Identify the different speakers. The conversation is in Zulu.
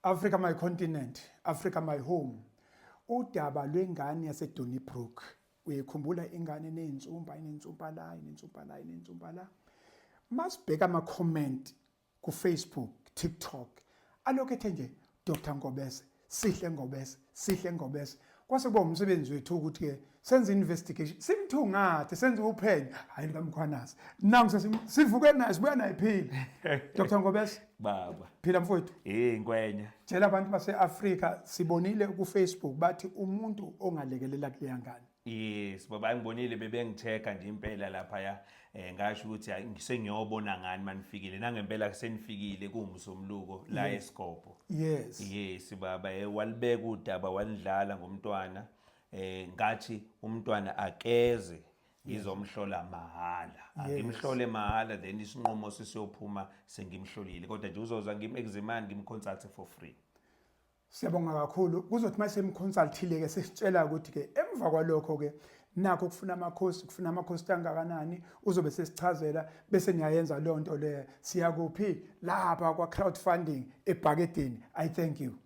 Speaker 1: Africa my continent, Africa my home. Udaba lwengane yaseDonnybrook. Uyikhumbula ingane enezinsumpa, inensumpa la, inensumpa la, inensumpa la. Masibheka ama comment ku Facebook, TikTok, alokhu ethe nje Dr Ngobese, Sihle Ngobese, Sihle Ngobese. Kwase kuba umsebenzi wethu ukuthi ke senze investigation, simthungathe, senze uphenyo, hayi likaMkhwanazi. Nangu sivuke naye, sibuya naye phila. Dr Ngobese.
Speaker 2: Baba.
Speaker 1: Phila mfowethu.
Speaker 2: Eh ngwenya.
Speaker 1: Tshela abantu base-Afrika, sibonile ku-Facebook bathi umuntu ongalekelela kuleya ngane.
Speaker 2: Yes baba, ngibonile bebengitheka nje impela lapha ya, ngasho ukuthi sengiyobona ngani manifikile, nangempela senifikile kuwumsomluko la eSikopo. Yes baba, walibeka udaba, walidlala ngomntwana, ngathi umntwana akeze ngizomhlola mahhala. Angimhlole mahhala, then isinqumo sisiyophuma sengimhlolile, kodwa nje uzoza ngim-examine, ngimconsult for free.
Speaker 1: Siyabonga kakhulu. Kuzothi mase simconsultile ke, sesitshela ukuthi ke emva kwalokho ke nakho kufuna amakhosi, kufuna amakhosi angakanani, uzobe sesichazela bese niyayenza leyo nto leyo. Siya kuphi lapha kwa crowdfunding ebhakedeni. I thank you.